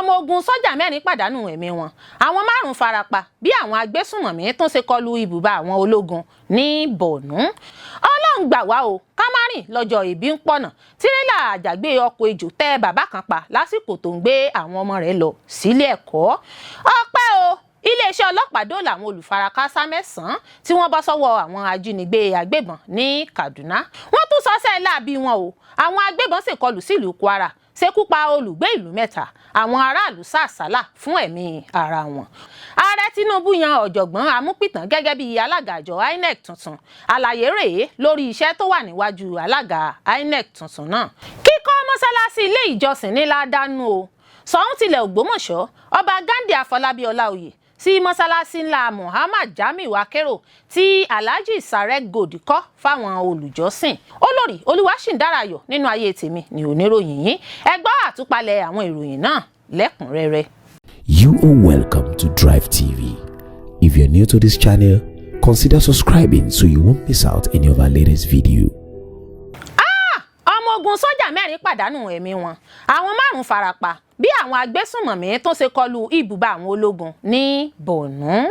Ọmọ ogun sọ́jà mẹ́rin pàdánù ẹ̀mí wọn, àwọn márùn-ún farapa bí àwọn agbésùnmọ̀mí tún ṣe kọlu ibùba àwọn ológun ní Borno. Ọlọ́run gbà wá o, ká má rìn lọ́jọ́ ìbí ń pọ̀nà. Tírélà àjàgbé ọkọ̀ ejò tẹ bàbá kan pa lásìkò tó ń gbé àwọn ọmọ rẹ̀ lọ sílé ẹ̀kọ́. Ọpẹ́ o, iléeṣẹ́ ọlọ́pàá dóòlà àwọn olùfarakásá mẹ́sàn-án tí wọ́n bọ́ sọ́wọ́ àwọn ajínigbé agbébọn ní Kaduna. Wọ́n tún sọ́sẹ́ láabi wọn o. Àwọn agbébọn ṣèkọlù sílùú Kwara, ṣekú pa olùgbé ìlú mẹ́ta. Àwọn aráàlú sàsálà fún ẹ̀mí ara wọn. Ààrẹ Tinubu yan Ọ̀jọ̀gbọ́n Amúpìtàn gẹ́gẹ́ bí alága àjọ INEC tuntun. Àlàyé rèé lórí iṣẹ́ tó wà níwájú alága INEC tuntun náà. Kíkọ́ mọ́sálásí ilé ìjọsìn ní ládánù o. Ṣọ̀ún tilẹ̀ Ògbómọ̀ṣọ́, Ọba Ghandi Afọlábí Ọláoyè sí mọ́sálásí ńlá Muhammad Jamiu Akérò tí Alhaji Sarek Gold kọ́ fáwọn olùjọ́sìn. Olórí Olúwaṣìndárayọ̀ nínú ayé tèmi ní oníròyìn yín. Ẹ gbọ́ àtúpalẹ̀ àwọn ìròyìn náà lẹ́kùnrẹ́rẹ́. You are welcome to Drive TV. If you're new to this channel, consider subscribing so you won't miss out any of our latest video. Ọmọ ogun sọ́jà mẹ́rin pàdánù ẹ̀mí wọn, àwọn márùn-ún farapa bí àwọn agbésùnmọ̀mí tó ṣe kọlu ibùba àwọn ológun ní Borno.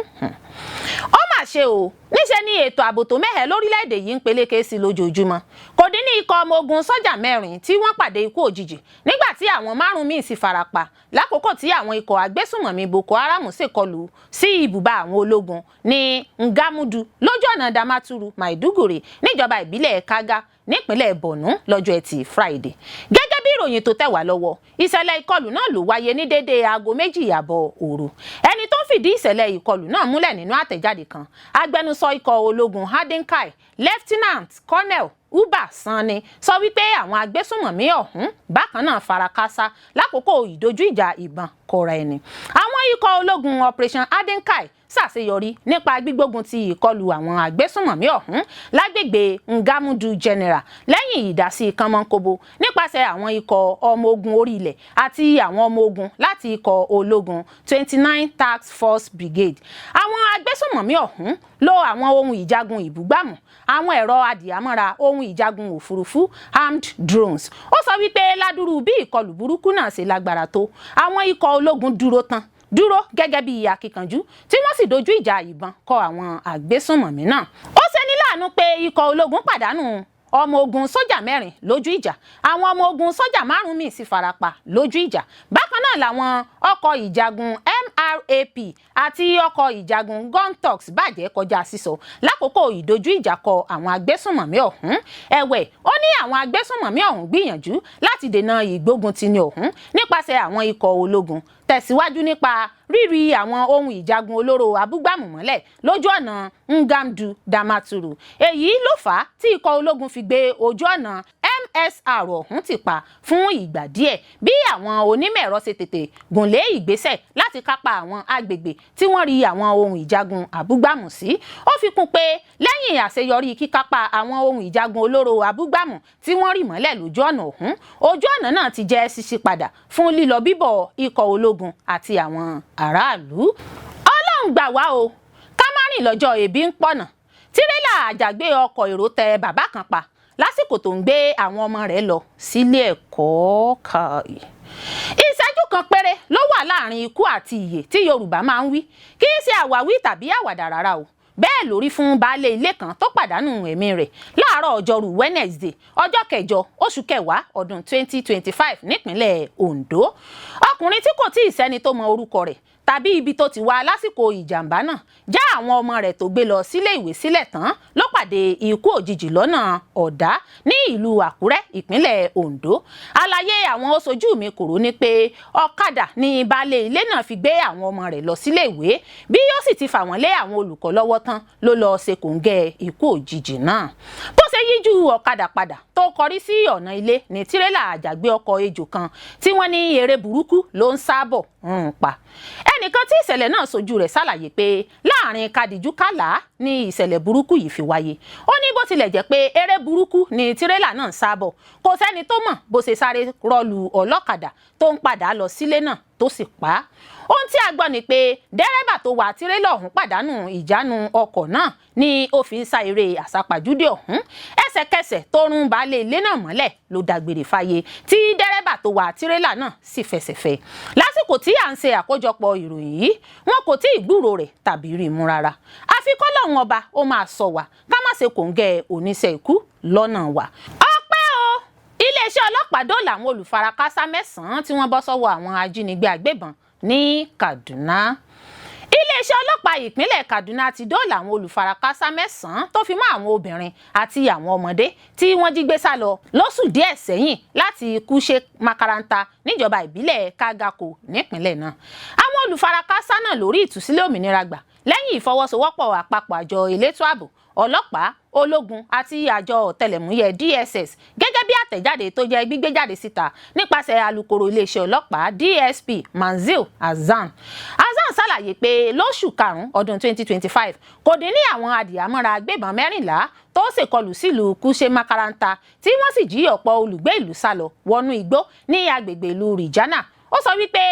Ó mà ṣe o, níṣẹ́ ni ètò ààbò tó mẹ́hẹ̀ lórílẹ̀‐èdè yìí ń peléke sí lójoojúmọ́. Kò dín ní ikọ̀ ọmọ ogun sọ́jà mẹ́rin tí wọ́n pàdé ikú òjijì, nígbà tí àwọn márùn-ún míì sì farapa lákòókò tí àwọn ikọ̀ agbésùnmọ̀mí Boko Haram ṣèkọlù sí ibùba àwọn ológun ní Ngamudu, lójú ọ̀nà Damaturu Maiduguri, níjọba ìbílẹ̀ Kaga, nípínlẹ̀ Borno, lọ́jọ́ Ẹtì Friday. Gẹ́gẹ́ bí ìròyìn tó tẹ̀ wá lọ́wọ́, ìṣẹ̀lẹ̀ ìkọlù náà ló wáyé ní déédéé aago 2:30 òru. Ẹni tó ń fìdí ìṣẹ̀lẹ̀ ìkọlù náà múlẹ̀ nínú àtẹ̀jáde kan, agbẹnusọ ikọ̀ ológun Hadin Kai, Lieutenant Colonel Uba Sani, sọ wípé àwọn agbésùnmọ̀mí ọ̀hún bákan náà fara káásá lákòókò ìdojú ìjà ìbọn kọra ẹni. Àwọn ikọ̀ ológun Operation Hadin Kai ṣàṣeyọrí nípa gbígbógun ti ìkọlù àwọn agbésùnmọ̀mí ọ̀hún lágbègbè Ngamudu General, lẹ́yìn ìdásí kánmọ́nkóbó nípasẹ̀ àwọn ikọ̀ ọmọ ogun orí ilẹ̀ àti àwọn ọmọ ogun láti ikọ̀ ológun 29 Task Force Brigade. Àwọn agbésùnmọ̀mí ọ̀hún lo àwọn ohun ìjagun ìbúgbàmù, àwọn ẹ̀rọ adìámọ́ra ohun ìjagun òfurufú, armed drones. Ó sọ wípé ládùrú bí ìkọlù burúkú náà ṣe lágbára tó, àwọn ikọ̀ ológun dúró tán, dúró gẹ́gẹ́ bí akíkanjú, tí wọ́n sì dojú ìjà ìbọn kọ àwọn àgbésùnmọ̀mí náà. Ó ṣeni láàánú pé ikọ̀ ológun pàdánù ọmọ ogun sójà mẹ́rin lójú ìjà, àwọn ọmọ ogun sójà márùn míì sì farapa lójú ìjà. Bákan náà làwọn ọkọ̀ ìjagun MRAP àti ọkọ̀ ìjagun Guntuks bàjẹ́ kọjá sísọ lákòókò ìdojú ìjà kọ àwọn agbésùnmọ̀mí ọ̀hún. Ẹ̀wẹ̀, ó ní àwọn agbésùnmọ̀mí ọ̀hún gbìyànjú láti dènà ìgbóguntini ọ̀hún nípasẹ̀ àwọn ikọ̀ ológun, tẹ̀síwájú nípa rírí àwọn ohun ìjagun olóró abúgbàmù mọ́lẹ̀ lójú ọ̀nà Ngamdu Damaturu. Èyí ló fà á tí ikọ̀ ológun fi gbé ojú ọ̀nà MSR ọ̀hún ti pa fún ìgbà díẹ̀, bí àwọn onímọ̀ ẹ̀rọ ṣe tètè gùnlé ìgbésẹ̀ láti kápá àwọn agbègbè tí wọ́n rí àwọn ohun ìjagun abúgbàmù sí. Ó fi kún pé lẹ́yìn àṣeyọrí kíkápá àwọn ohun ìjagun olóró abúgbàmù tí wọ́n rì mọ́lẹ̀ lójú ọ̀nà ọ̀hún, ojú ọ̀nà náà ti jẹ́ ṣíṣí padà fún lílọ bíbọ̀ ikọ̀ ológun àti àwọn aráàlú. Ọlọ́run gbà wá o, ká má rìn lọ́jọ́ ebi ń pọ̀nà. Tírélà àjàgbé ọkọ̀ èrò tẹ bàbá kan pa lásìkò tó ń gbé àwọn ọmọ rẹ̀ lọ sílé ẹ̀kọ́. Kàì, ìṣẹ́jú kan péré ló wà láàrin ikú àti ìyè tí Yorùbá máa ń wí, kì í ṣe àwáwí tàbí àwàdà rárá o. Bẹ́ẹ̀ lórí fún baálé ilé kan tó pàdánù ẹ̀mí rẹ̀ láàárọ̀ ọjọ́rú Wednesday, ọjọ́ kẹjọ oṣù kẹwàá ọdún 2025, nípínlẹ̀ Ondo. Ọkùnrin tí kò tí ì sẹ́ni tó mọ orúkọ rẹ̀ tàbí ibi tó ti wá lásìkò ìjàmbá náà já àwọn ọmọ rẹ̀ tó gbé lọ sílé ìwé sílẹ̀ tán ló pàdé ikú òjijì lọ́nà Ọ̀dá ní ìlú Àkúrẹ́, ìpínlẹ̀ Ondo. Àlàyé àwọn oṣojú mi kòró ní pé ọ̀kadà ní baálé ilé náà fi gbé àwọn ọmọ rẹ̀ lọ sílé ìwé. Bí yóò sì ti fà wọ́n lé àwọn olùkọ́ lọ́wọ́ tán ló lọ ṣe kòńgẹ́ ikú òjijì náà. Bó ṣe yíjú ọ̀kadà padà tó kọrí sí ọ̀nà ilé ní tírélà àjàgbé ọkọ̀ ejò kan tí wọ́n ní eré burúkú ló ń sábọ̀ ń pa. Ẹnìkan tí ìṣẹ̀lẹ̀ náà sojú rẹ̀ ṣàlàyé pé láàárọ̀ ọjọ́ náà ni ọkùnrin náà gbé àwọn ọmọ rẹ̀ lọ sílé ìwé. Láàrin kadìjú kàlá ní ìṣẹ̀lẹ̀ burúkú yìí fi wáyé. Ó ní bó tilẹ̀ jẹ́ pé eré burúkú ni tirẹ́là náà ń sábọ̀, kò sẹ́ni tó mọ̀ bó ṣe sáré rọ́ọ̀lù ọlọ́kadà tó ń padà lọ sílé náà tó sì pa á. Ohun tí a gbọ́ ni pé dẹ́rẹ́bà tó wa tirẹ́là ọ̀hún pàdánù ìjánu ọkọ̀ náà ni ó fi ń sá eré àsápajúdé ọ̀hún. Ẹsẹ̀kẹsẹ̀ tó rún baálé ilé náà mọ́lẹ̀ ló dágbére fáyé, tí dẹ́rẹ́bà tó wa tirẹ́là náà sì fẹsẹ̀ fẹ́. Lásìkò tí à ń ṣe àkójọpọ̀ ìròyìn yìí, wọn kò tí ì gbúròó rẹ̀ tàbí rí i mú rárá. Àfi kọ́lọ́hun ọba ó máa sọ wá ká má ṣe kòńgẹ́ oníṣẹ́ ikú lọ́nà wa. Ọpẹ́ o, iléeṣẹ́ ọlọ́pàá dóòlà àwọn olùfarakásá 9 tí wọ́n bọ́ sọ́wọ́ àwọn ajínigbé agbébọn ní Kaduna. Iléeṣẹ́ ọlọ́pàá ìpínlẹ̀ Kaduna ti dóòlà àwọn olùfarakásá 9 tó fi mọ́ àwọn obìnrin àti àwọn ọmọdé tí wọ́n jí gbé sá lọ lóṣù díẹ̀ sẹ́yìn láti Kúṣe Makaranta níjọba ìbílẹ̀ Kagako nípínlẹ̀ náà. Àwọn olùfarakásá náà lórí ìtúsílẹ̀ òmìnira gbà lẹ́yìn ìfọwọ́sowọ́pọ̀ àpapọ̀ àjọ elétò ààbò, ọlọ́pàá, ológun àti àjọ ọ̀tẹlẹ̀múyẹ́ DSS, gẹ́gẹ́ bí àtẹ̀jáde tó jẹ́ gbígbé jáde síta nípasẹ̀ alukoro iléeṣẹ́ ọlọ́pàá DSP Manzil Hasan. Hasan ṣàlàyé pé lóṣù karùn-ún ọdún 2025, kò dín ní àwọn adìyàmọ́ra agbébọn 14 tó ṣèkọlù sílùú Kúṣe Makaranta, tí wọ́n sì jí ọ̀pọ̀ olùgbé ìlú sálọ wọnú igbó ní agbègbè ìlú Rijana. Ó sọ wípé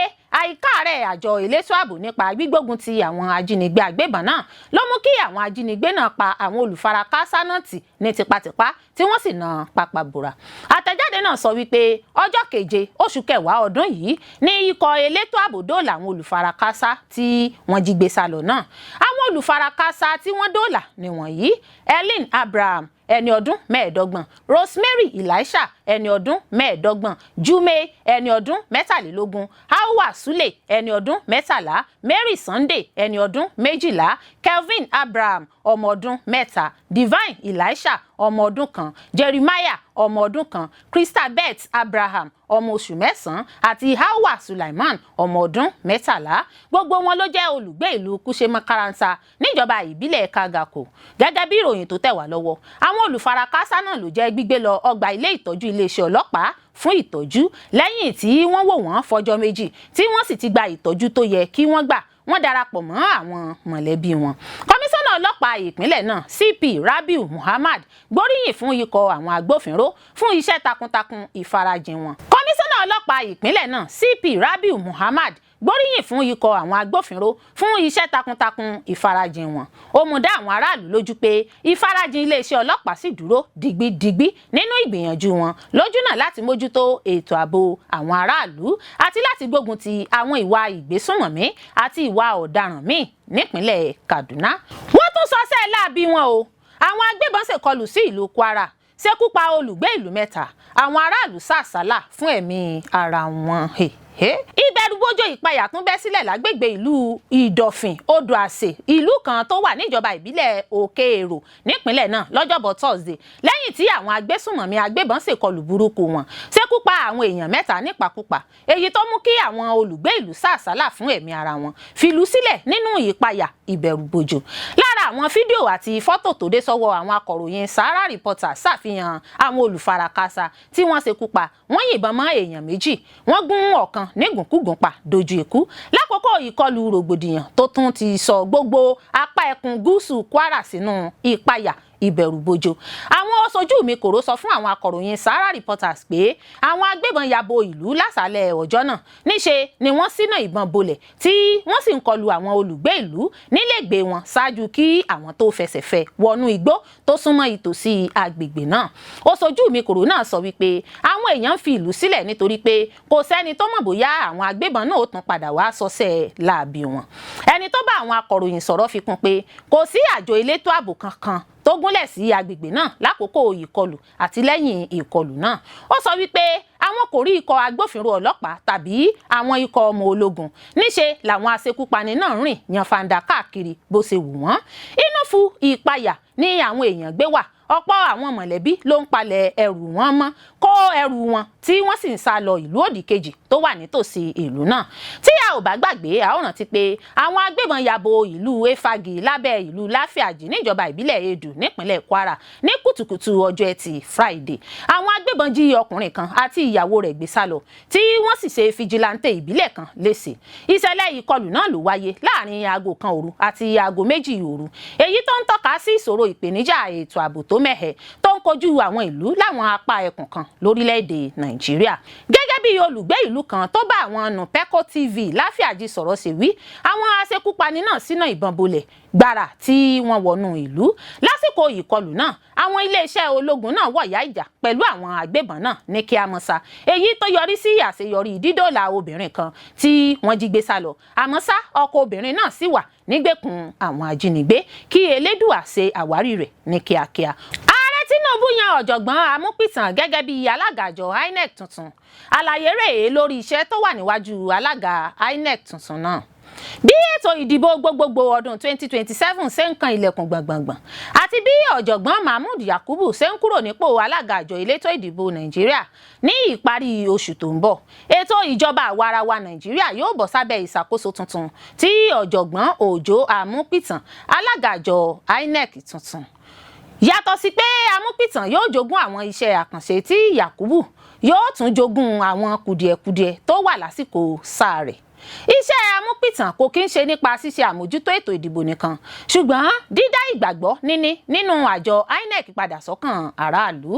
àìkáàárẹ̀ àjọ elétò ààbò nípa gbígbógun ti àwọn ajínigbé agbébọn náà ló mú kí àwọn ajínigbé náà pa àwọn olùfarakásá náà tì ní tipátipá, tí wọ́n sì na pápá bora. Àtẹ̀jáde náà sọ wípé ọjọ́ keje oṣù kẹwàá ọdún yìí ní ikọ̀ elétò ààbò dóòlà àwọn olùfarakásá tí wọ́n jí gbé sálọ náà. Àwọn olùfarakásá tí wọ́n dóòlà nìwọ̀nyí: Ellen Abraham, ẹni ọdún 25, Rosemary Elisha, ẹni ọdún 25, Jume, ẹni ọdún 23, Hawa Sule, ẹni ọdún 13, Mary Sunday, ẹni ọdún 12, Kelvin Abraham, ọmọ ọdún 3, Divine Elisha, ọmọ ọdún 1, Jeremiah, ọmọ ọdún 1, Christabeth Abraham, ọmọ oṣù 9, àti Hawa Sulaiman, ọmọ ọdún 13. Gbogbo wọn ló jẹ́ olùgbé ìlú Kúṣe-Makaranta níjọba ìbílẹ̀ Kagako. Gẹ́gẹ́ bí ìròyìn tó tẹ̀ wá lọ́wọ́, àwọn olùfarakásá náà ló jẹ́ gbígbé lọ ọgbà ilé ìtọ́jú iléeṣẹ́ ọlọ́pàá fún ìtọ́jú lẹ́yìn tí wọ́n wò wọ́n fọjọ́ 2, tí wọ́n sì ti gba ìtọ́jú tó yẹ kí wọ́n gbà. Wọ́n darapọ̀ mọ́ àwọn mọ̀lẹ́bí wọn. Kọmíṣánná ọlọ́pàá ìpínlẹ̀ náà, CP Rabiu Muhammad, gbóríyìn fún ikọ̀ àwọn agbófinró fún iṣẹ́ takuntakun ìfarajìn wọn. Kọmíṣánná ọlọ́pàá ìpínlẹ̀ náà, CP Rabiu Muhammad, gbóríyìn fún ikọ̀ àwọn agbófinró fún iṣẹ́ takuntakun ìfarajìn wọn. Ó mú dá àwọn aráàlú lójú pé ìfarajìn iléeṣẹ́ ọlọ́pàá sì dúró digbidigbi nínú ìgbìyànjú wọn lójúnà láti mójútó ètò ààbò àwọn aráàlú àti láti gbógun ti àwọn ìwà ìgbésùnmọ̀mí àti ìwà ọ̀daràn míì nípínlẹ̀ Kaduna. Wọ́n tún sọ sẹ́ẹ̀ láabi wọn o. Àwọn agbébọn ṣèkọlù sí ìlú Kwara, ṣekú pa olùgbé ìlú 3. Àwọn aráàlú sàsálà fún ẹ̀mí ara wọn. Ìbẹ̀rùbojo ìpayà tún bẹ́ sílẹ̀ lágbègbè ìlú Ìdọ̀fìn Odò Àsè, ìlú kan tó wà níjọba ìbílẹ̀ Òkè Èrò nípínlẹ̀ náà, lọ́jọ́bọ̀ Thursday, lẹ́yìn tí àwọn agbésùnmọ̀mí agbébọn ṣèkọlù burúkú wọn, ṣekú pa àwọn èèyàn 3 nípakúpa, èyí tó mú kí àwọn olùgbé ìlú sàsálà fún ẹ̀mí ara wọn, fìlú sílẹ̀ nínú ìpayà ìbẹ̀rùbojo. Lára àwọn fídíò àti fọ́tò tó dé sọ́wọ́ àwọn akọ̀ròyìn Sahara Reporters ṣàfihàn àwọn olùfarakásá tí wọ́n ṣekú pa. Wọ́n yìnbọn mọ́ èèyàn 2, wọ́n gún ọ̀kan nígùnkúgùn pa dojú ikú lákòókò ìkọlù rògbòdìyàn tó tún ti sọ gbogbo apá ẹkùn gúúsù Kwara sínú ìpayà ìbẹ̀rùbojo. Àwọn aṣojú mi kòró sọ fún àwọn akọ̀ròyìn Sahara Reporters pé àwọn agbébọn ya bo ìlú lásàálẹ̀ ọjọ́ náà. Níṣe ni wọ́n ṣínà ìbọn bolẹ̀, tí wọ́n sì ń kọlu àwọn olùgbé ìlú nílégbèé wọn ṣáájú kí àwọn tó fẹsẹ̀ fẹ́ wọnú igbó tó súnmọ́ ìtòsí agbègbè náà. Aṣojú mi kòró náà sọ wípé àwọn èèyàn ń fi ìlú sílẹ̀ nítorí pé kò sẹ́ni tó mọ̀ bóyá àwọn agbébọn náà ó tún padà wá sọ́sẹ̀ láabi wọn. Ẹni tó bá àwọn akọ̀ròyìn sọ̀rọ̀ fi kún pé kò sí àjọ elétò ààbò kankan tó gúnlẹ̀ sí agbègbè náà lákòókò ìkọlù àti lẹ́yìn ìkọlù náà. Ó sọ wípé àwọn kò rí ikọ̀ agbófinró ọlọ́pàá tàbí àwọn ikọ̀ ọmọ ológun. Níṣe làwọn aṣekúpani náà rìn yanfanda káàkiri bó ṣe wù wọ́n. Inú fu ìpayà ní àwọn èèyàn gbé wà. Ọ̀pọ̀ àwọn mọ̀lẹ́bí ló ń palẹ̀ ẹrù wọn mọ́, kó ẹrù wọn, tí wọ́n sì ń sá lọ ìlú òdì kejì tó wà nítòsí ìlú náà. Tí a ò bá gbàgbé, a ó rántí pé àwọn agbébọn ya bo ìlú Efagi lábẹ́ ìlú Láfíàjì níjọba ìbílẹ̀ Edu nípínlẹ̀ Kwara ní kùtù kùtùkùtù ọjọ́ Ẹtì Friday, àwọn agbébọn jí ọkùnrin kan àti ìyàwó rẹ̀ gbé sá lọ, tí wọ́n sì ṣe vigilante ìbílẹ̀ kan léṣe. Ìṣẹ̀lẹ̀ ìkọlù náà ló wáyé láàrin aago 1 òru àti aago 2 òru, èyí tó ń tọ́ka sí ìṣòro ìpèníjà ètò ààbò tó mẹ́hẹ̀ tó ń kojú àwọn ìlú láwọn apá ẹkùn kan lórílẹ̀‐èdè Nàìjíríà. Gẹ́gẹ́ bí olùgbé ìlú kan tó bá àwọn Nupeco TV Láfíàjì sọ̀rọ̀ ṣe wí, àwọn aṣekúpani náà síná ìbọn bolẹ̀ gbàrà tí wọ́n wọnú ìlú. Lásìkò ìkọlù náà, àwọn iléeṣẹ́ ológun náà wọ̀yá ìjà pẹ̀lú àwọn agbébọn náà ní kíámọ́sá, èyí tó yọrí sí àṣeyọrí dídòòlà obìnrin kan tí wọ́n jí gbé sá lọ. Àmọ́ ṣá, ọkọ obìnrin náà sì wà nígbèkùn àwọn ajínigbé. Kí Elédùà ṣe àwárí rẹ̀ ní kíákíá. Ààrẹ Tinubu yan Ọ̀jọ̀gbọ́n Amúpìtàn gẹ́gẹ́ bí alága àjọ INEC tuntun. Àlàyé rèé lórí iṣẹ́ tó wà níwájú alága INEC tuntun náà. Bí ètò ìdìbò gbogbogbò ọdún 2027 ṣe ń kan ilẹ̀kùn gbọ̀ngbọ̀ngbọ̀n àti bí Ọ̀jọ̀gbọ́n Mahmood Yakubu ṣe ń kúrò nípò alága àjọ elétò ìdìbò Nàìjíríà ní ìparí oṣù tó ń bọ̀, ètò ìjọba àwarawa Nàìjíríà yóò bọ̀ sábẹ́ ìṣàkóso tuntun tí Ọ̀jọ̀gbọ́n Òjó Amúpìtàn, alága àjọ INEC tuntun. Yàtọ̀ sí pé Amúpìtàn yóò jogún àwọn iṣẹ́ àkànṣe tí Yakubu, yóò tún jogún àwọn kùdìẹ̀kudiẹ tó wà lásìkò sáà rẹ̀. Iṣẹ́ Amúpìtàn kò kí ń ṣe nípa ṣíṣe àmójútó ètò ìdìbò nìkan, ṣùgbọ́n dídá ìgbàgbọ́ níní nínú àjọ INEC padà sọ́kàn aráàlú.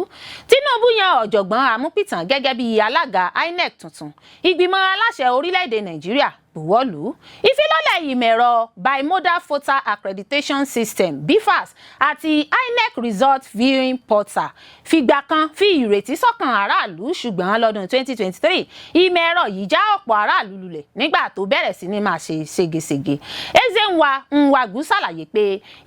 Tinubu yan Ọ̀jọ̀gbọ́n Amúpìtàn gẹ́gẹ́ bí alága INEC tuntun. Ìgbìmọ̀ aláṣẹ orílẹ̀-èdè Nàìjíríà buwọ́lù. Ìfilọ́lẹ̀ ìmọ̀ ẹ̀rọ Bimodal Voter Accreditation System, BVAS, àti INEC Result Viewing Portal fìgbà kan fi ìrètí sọ́kàn aráàlú, ṣùgbọ́n lọ́dún 2023, ìmọ̀ ẹ̀rọ yìí já ọ̀pọ̀ aráàlú lulẹ̀ nígbà tó bẹ̀rẹ̀ sí ní máa ṣe ségesège. Ezenwa Nwagwu ṣàlàyé pé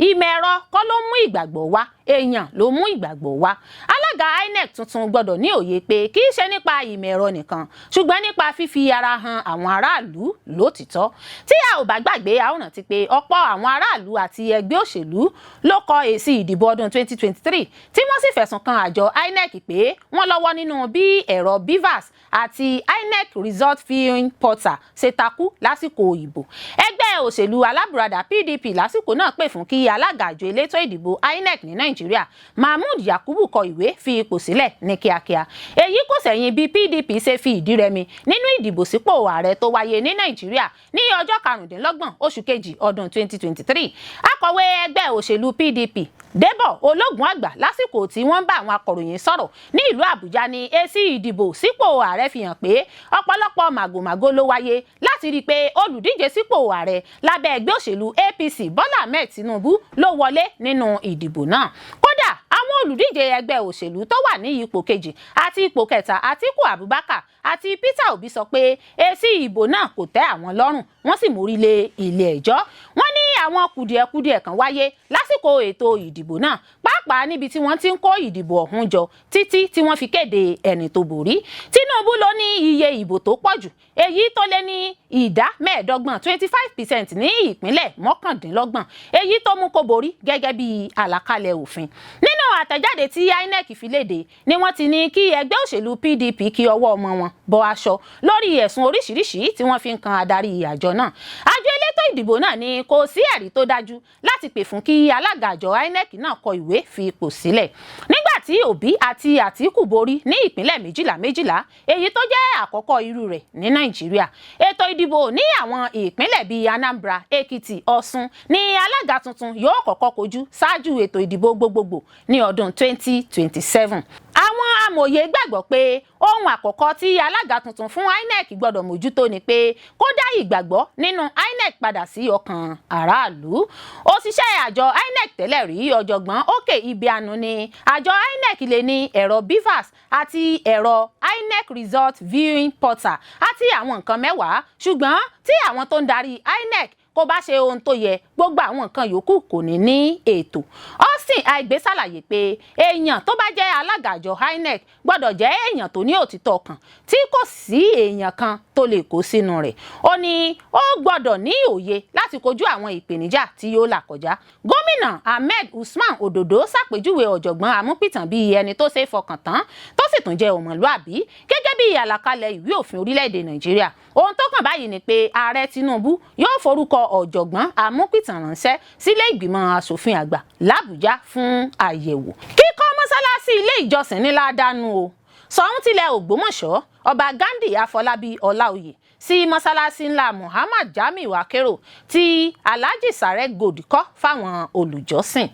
ìmọ̀ ẹ̀rọ kọ́ ló mú ìgbàgbọ́ wá, èèyàn ló mú ìgbàgbọ́ wá. Alága INEC tuntun gbọ́dọ̀ ní òye pé kì í ṣe nípa ìmọ̀ ẹ̀rọ nìkan, ṣùgbọ́n nípa fífi ara hàn àwọn aráàlú lótìtọ́. Tí a ò bá gbàgbé, a ó rántí pé ọ̀pọ̀ àwọn aráàlú àti ẹgbẹ́ òṣèlú ló kọ èsì ìdìbò ọdún 2023, tí wọ́n sì fẹ̀sùn kan àjọ INEC pé wọ́n lọ́wọ́ nínú bí ẹ̀rọ BVAS àti INEC Result Viewing Portal ṣe takú lásìkò ìbò. Ẹgbẹ́ òṣèlú alábùradà PDP lásìkò náà pè fún kí alága àjọ elétò ìdìbò INEC ní Nàìjíríà, Mahmood Yakubu, kọ ìwé fi ipò sílẹ̀ ní kíákíá. Èyí kò sẹ̀yìn bí PDP ṣe fi ìdí rẹmi nínú ìdìbò sípò ààrẹ tó wáyé ní Nàìjíríà ní ọjọ́ 25 oṣù kejì ọdún 2023. Akọ̀wé ẹgbẹ́ òṣèlú PDP, Débọ̀ Ológun Àgbà, lásìkò tí wọ́n ń bá àwọn akọ̀ròyìn sọ̀rọ̀ ní ìlú Àbújá, ní èsì ìdìbò sípò ààrẹ fi hàn pé ọ̀pọ̀lọpọ̀ màgòmágó ló wáyé láti rí i pé olùdíje sípò ààrẹ lábẹ́ ẹgbẹ́ òṣèlú APC, Bọ́lá Ahmed Tinubu, ló wọlé nínú ìdìbò náà. Kódà, àwọn olùdíje ẹgbẹ́ òṣèlú tó wà ní ipò kejì àti ipò kẹta, Atiku Abubakar àti Peter Obi, sọ pé èsì ìbò náà kò tẹ́ àwọn lọ́rùn, wọ́n sì mórí lé ilé ẹjọ́. Wọ́n ní àwọn kùdìẹ̀kudiẹ kan wáyé lásìkò ètò ìdìbò náà, pàápàá níbi tí wọ́n ti ń kó ìdìbò ọ̀hún jọ títí tí wọ́n fi kéde ẹni tó borí. Tinubu ló ní iye ìbò tó pọ̀ jù, èyí tó lé ní ìdá 25, 25%, ní ìpínlẹ̀ 29, èyí tó mú kó borí gẹ́gẹ́ bí àlàkalẹ̀ òfin. Nínú àtẹ̀jáde tí INEC fi léde ni wọ́n ti ní kí ẹgbẹ́ òṣèlú PDP kí ọwọ́ ọmọ wọn bọ aṣọ lórí ẹ̀sùn oríṣiríṣi tí wọ́n fi ń kan adarí àjọ náà. Àjọ elétò ìdìbò náà ní kò sí ẹ̀rí tó dájú láti pè fún kí alága àjọ INEC náà kọ ìwé fi ipò sílẹ̀, nígbà tí Obi àti Àtíkù borí ní ìpínlẹ̀ méjìlá méjìlá, èyí tó jẹ́ àkọ́kọ́ irú rẹ̀ ní Nàìjíríà. Ètò ìdìbò ní àwọn ìpínlẹ̀ bíi Anambra, Èkìtì, Ọ̀ṣun ní alága tuntun yóò kọ́kọ́ kojú ṣáájú ètò ìdìbò gbogbogbò ní ọdún 2027. Àwọn amòye gbàgbọ́ pé ohun àkọ́kọ́ tí alága tuntun fún INEC gbọ́dọ̀ mójútó ni pé kó dá ìgbàgbọ́ nínú INEC padà sí ọkàn aráàlú. Òṣìṣẹ́ àjọ INEC tẹ́lẹ̀ rí, Ọ̀jọ̀gbọ́n Okey Ibeanu, ní àjọ INEC lè ní ẹ̀rọ BVAS àti ẹ̀rọ INEC Result Viewing Portal àti àwọn nǹkan mẹ́wàá, ṣùgbọ́n tí àwọn tó ń darí INEC kó bá ṣe ohun tó yẹ, gbogbo àwọn nǹkan yòókù kò ní ní ètò. Austin Aigbe ṣàlàyé pé èèyàn tó bá jẹ́ alága àjọ INEC gbọ́dọ̀ jẹ́ èèyàn tó ní òtítọ́ ọkàn tí kò sí èèyàn kan tó lè kó sínú rẹ̀. Ó ní ó gbọ́dọ̀ ní òye láti kojú àwọn ìpèníjà tí yóò là kọjá. Gómìnà Ahmed Usman Ododo ṣàpèjúwe Ọ̀jọ̀gbọ́n Amúpìtàn bíi ẹni tó ṣe é fọkàn tán, tó sì tún jẹ́ ọmọlúàbí gẹ́gẹ́ bí àlàkalẹ̀ ìwé òfin orílẹ̀-èdè Nàìjíríà. Ohun tó kàn báyìí ni pé Ààrẹ Tinubu yóò forúkọ Ọ̀jọ̀gbọ́n Amúpìtàn ránṣẹ́ sílé ìgbìmọ̀ asòfin àgbà làbújá fún àyẹ̀wò. Kíkọ́ mọ́sálásí. Mọ́sálásí ilé ìjọsìn ní ládàánú o. Ṣọ̀ún tilẹ̀ Ògbómọ̀ṣọ́, Ọba Ghandi Afọlábí Ọláoyè, sí mọ́sálásí ńlá Muhammad Jamiu Akérò tí Alhaji Sarek Gold kọ́ fáwọn olùjọ́sìn.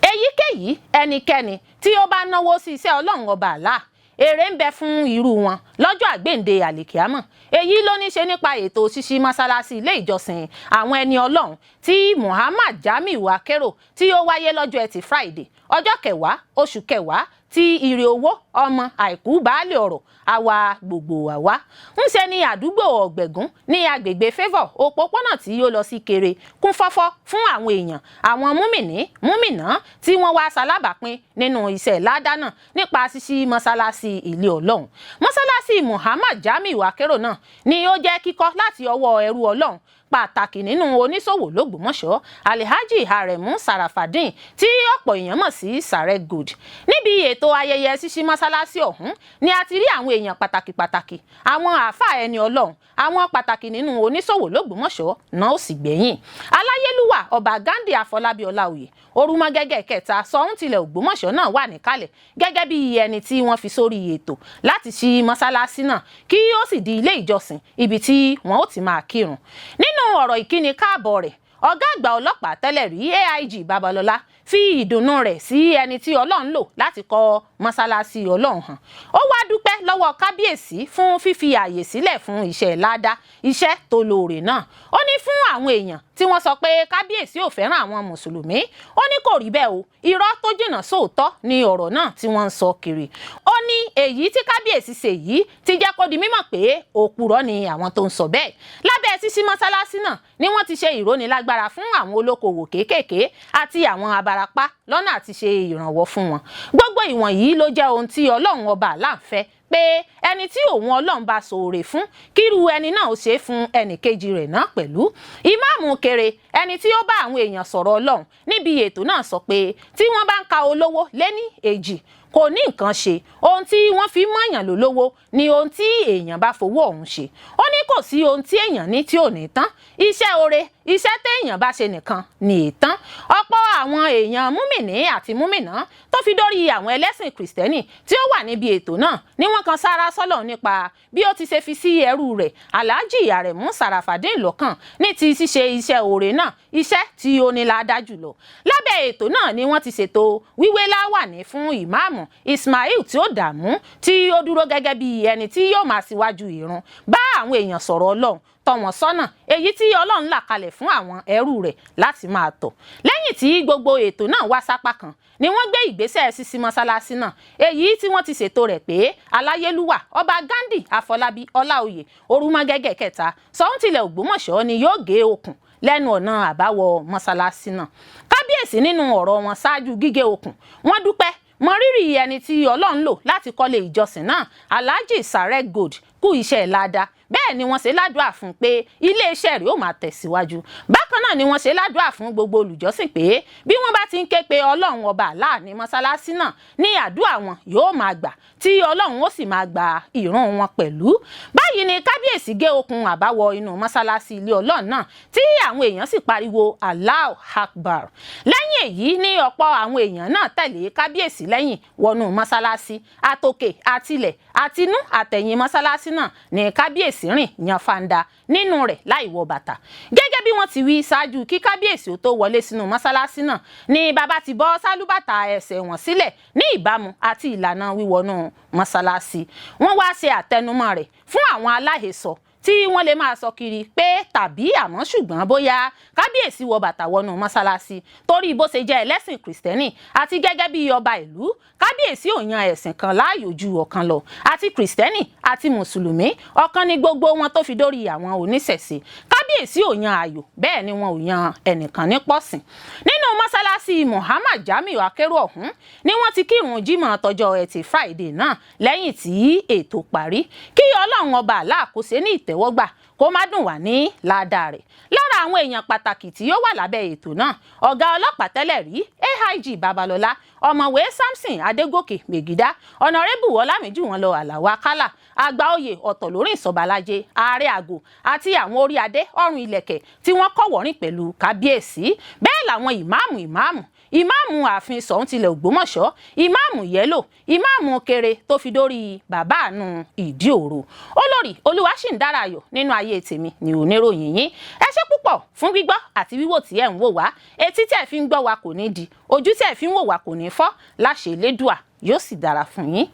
Èyíkéyìí ẹnikẹ́ni tí ó bá náwó sí iṣẹ́ Ọlọ́run Ọba Allah, èrè ń bẹ fún irú wọn lọ́jọ́ àgbéǹde àlìkíámọ̀. Èyí ló ní ṣe nípa ètò ṣíṣí mọ́sálásí ilé ìjọsìn àwọn ẹni Ọlọ́run tí Muhammad Jamiu Akérò tí ó wáyé lọ́jọ́ Ẹtì Friday, ọjọ́ 10 oṣù 10, tí ire owó, ọmọ, àìkú, baálé ọ̀rọ̀ àwa gbogbo àwa ń ṣe ní àdúgbò Ọ̀gbẹ̀gún ní agbègbè Favour, òpópónà tí ó lọ sí Kéré, kún fọ́fọ́ fún àwọn èèyàn, àwọn múmìnì múmìnà tí wọ́n wá ṣalábàápín nínú iṣẹ́ ládá náà nípa ṣíṣí mọ́sálásí ilé Ọlọ́run. Mọ́sálásí Muhammad Jamiu Akérò náà ni ó jẹ́ kíkọ́ láti ọwọ́ ẹrú Ọlọ́run pàtàkì nínú oníṣòwò lÓgbómọ̀ṣọ́, Alhaji Aremu Sarafadeen, tí ọ̀pọ̀ èèyàn mọ̀ sí Sarek Gold. Níbi ètò ayẹyẹ ṣíṣí mọ́sálásí ọ̀hún ni a ti rí àwọn èèyàn pàtàkì pàtàkì, àwọn àáfàá ẹni Ọlọ́run, àwọn pàtàkì nínú oníṣòwò lÓgbómọ̀ṣọ́ náà ó sì gbẹ̀yìn. Aláyélúwà Ọba Ghandi Afọlábí Ọláoyè, Orúmọgẹ́gẹ́ kẹta, Ṣọ̀ún tilẹ̀ Ògbómọ̀ṣọ́ náà wà níkàlẹ̀ gẹ́gẹ́ bí ẹni tí wọ́n fi sórí ètò láti ṣí mọ́sálásí náà kí ó sì di ilé ìjọsìn ibi tí wọ́n ó ti máa kírun. Nínú ọ̀rọ̀ ìkíni káàbọ̀ rẹ̀, ọ̀gá àgbà ọlọ́pàá tẹ́lẹ̀ rí, AIG Babalọ́lá, fi ìdùnnú rẹ̀ sí ẹni tí Ọlọ́run lò láti kọ́ mọ́sálásí Ọlọ́run hàn. Ó wá dúpẹ́ lọ́wọ́ kábíyèsí fún fífi ààyè sílẹ̀ fún iṣẹ́ ládá, iṣẹ́ tó lóore náà. Ó ní fún àwọn èèyàn tí wọ́n sọ pé kábíyèsí ò fẹ́ràn àwọn mùsùlùmí, ó ní kò rí bẹ́ẹ̀ o, irọ́ tó jìnnà sóòótọ́ ni ọ̀rọ̀ náà tí wọ́n ń sọ kiri. Ó ní èyí tí kábíyèsí ṣe yìí ti jẹ́ kó di mímọ̀ pé òpùrọ́ ni àwọn tó ń sọ bẹ́ẹ̀. Lábẹ́ ṣíṣí mọ́sálásí náà ni wọ́n ti ṣe ìrónilágbára fún àwọn olókoòwò kéékèèké àti àwọn abarapá lọ́nà àti ṣe ìrànwọ́ fún wọn. Gbogbo ìwọ̀nyí ló jẹ́ ohun tí Ọlọ́run Ọba Allah ń fẹ́, pé ẹni tí òun Ọlọ́run bá ṣoore fún, kírú ẹni náà ó ṣe é fún ẹnì kejì rẹ̀ náà pẹ̀lú. Ìmáàmù Kéré, ẹni tí ó bá àwọn èèyàn sọ̀rọ̀ Ọlọ́run níbi ètò náà, sọ pé tí wọ́n bá ń ka olówó léní èjì, kò ní nǹkan ṣe. Ohun tí wọ́n fi mọ̀yàn lólówó ni ohun tí èèyàn bá fowó ọ̀hún ṣe. Ó ní kò sí ohun tí èèyàn ní tí ò ní tán. Iṣẹ́ oore, iṣẹ́ téèyàn bá ṣe nìkan ní ìtàn. Ọ̀pọ̀ àwọn èèyàn múmìnì àti múmìnà tó fi dórí àwọn ẹlẹ́sìn kìrìsìtẹ́nì tí ó wà níbi ètò náà ni wọ́n kan sára sọ́lọ̀ nípa bí ó ti ṣe fi sí ẹrú rẹ̀ Alhaji Aremu Sarafadeen lọ́kàn ní ti ṣíṣe iṣẹ́ oore náà, iṣẹ́ tí ó ní láádá jùlọ. Lábẹ́ ètò náà ni wọ́n ti ṣètò wíwé láwàní fún ìmáàmù Ismail tí ó dààmú, tí ó dúró gẹ́gẹ́ bí ẹni tí yóò máa síwájú ìrun, bá àwọn èèyàn sọ̀rọ̀ Ọlọ́run, tọ́ wọn sọ́nà èyí tí Ọlọ́run là kalẹ̀ fún àwọn ẹrú rẹ̀ láti máa tọ̀. Lẹ́yìn tí gbogbo ètò náà wá sápá kan ni wọ́n gbé ìgbésẹ̀ ṣíṣí mọ́sálásí náà, èyí tí wọ́n ti ṣètò rẹ̀ pé aláyélúwà Ọba Ghandi Afọlábí Ọláoyè, Orúmọgẹ́gẹ́ kẹta, Ṣọ̀ún tilẹ̀ Ògbómọ̀ṣọ́, ni yóò gé okùn lẹ́nu ọ̀nà àbáwọ mọ́sálásí náà. Kábíyèsí, nínú ọ̀rọ̀ wọn ṣáájú gígé okùn, wọ́n dúpẹ́, mọrírì ẹni tí Ọlọ́run lò láti kọ́lé ìjọsìn náà, Alhaji Sarek Gold, kú iṣẹ́ láadáa. Bẹ́ẹ̀ ni wọ́n ṣe ládùúà fún pé iléeṣẹ́ rẹ̀ ó máa tẹ̀síwájú. Bákan náà ni wọ́n ṣe ládùúà fún gbogbo olùjọ́sìn pé bí wọ́n bá ti ń ké pe Ọlọ́run Ọba Allah ní mọ́sálásí náà ní àdúrà wọn yóò máa gbà, tí Ọlọ́run ó sì máa gba ìrun wọn pẹ̀lú. Báyìí ni kábíyèsí gé okùn àbáwọ inú mọ́sálásí ilé Ọlọ́run náà, tí àwọn èèyàn sì pariwo "Allahu Akbar". Lẹ́yìn èyí ní ọ̀pọ̀ àwọn èèyàn náà tẹ̀lé kábíyèsí lẹ́yìn wọnú mọ́sálásí. Àtòkè àtilẹ̀, àtinú àtẹ̀yìn mọ́sálásí náà ní kábíyèsí rìn yan fanda nínú rẹ̀ láì wọ bàtà. Gẹ́gẹ́ bí wọ́n ti wí ṣáájú kí kábíyèsí ó tó wọlé sínú mọ́sálásí náà ni bàbá ti bọ́ sálúbàtà ẹsẹ̀ wọn sílẹ̀ ní ìbámu àti ìlànà wíwọnú mọ́sálásí. Wọ́n wá ṣe àtẹnumọ́ rẹ̀ fún àwọn aláhesọ tí wọ́n lè máa sọ kiri pé tàbí àmọ́ ṣùgbọ́n bóyá kábíyèsí wọ bàtà wọnú mọ́sálásí torí bó ṣe jẹ́ ẹlẹ́sìn kìrìsìtẹ́nì àti gẹ́gẹ́ bí ọba ìlú. Kábíyèsí ò yan ẹ̀sìn kan láàyò ju ọ̀kan lọ. Àti kìrìsìtẹ́nì àti mùsùlùmí, ọ̀kan ni gbogbo wọn, tó fi dórí àwọn oníṣẹ̀ṣe. Kábíyèsí ò yan ààyò, bẹ́ẹ̀ ni wọn ò yan ẹnìkan ní pọ̀sìn. Nínú mọ́sálásí Muhammad Jamiu Akérò ọ̀hún ni wọ́n ti kírun jímọ̀ tọjọ́ Ẹtì Friday náà lẹ́yìn tí ètò parí. Kí Ọlọ́run Ọba Allah kó ṣe ní ìtẹ́wọ́gbà, kó má dùn wá ní ládàá rẹ̀ lára. Lára àwọn èèyàn pàtàkì tí ó wà lábẹ́ ètò náà, ọ̀gá ọlọ́pàá tẹ́lẹ̀ rí AIG Babalọ́lá, Ọ̀mọ̀wé Samson Adégòkè Mègídá, Ọ̀nàrẹ́bù Ọlámìjúwọ̀nlọ Àlàó Akálà, àgbà oyè ọ̀tọ̀ lórí ìsọ̀bàlájẹ, ààrẹ àgò àti àwọn orí adé ọrùn ilẹ̀kẹ̀ tí wọ́n kọ́wọ̀ọ́rìn pẹ̀lú kábíyèsí. Bẹ́ẹ̀ làwọn ìmáàmù, ìmáàmù, ìmáàmù ààfin Ṣọ̀ún tilẹ̀ Ògbómọ̀ṣọ́, Ìmáàmù Yẹ́lò, Ìmáàmù Kéré, tó fi dórí bàbá àánú Ìdí Òro, Olórí Olúwaṣìndára Ayọ̀ nínú ayé tèmi ní oníròyìn yín. Ẹ ṣé púpọ̀ fún gbígbọ́ àti wíwò tí ẹ̀ ń wò wá. Etí tẹ̀ fi ń gbọ́ wa kò ní di, ojú tẹ̀ fi ń wò wá kò ní fọ́ láṣẹ Elédùà, yóò sì dára fún yín.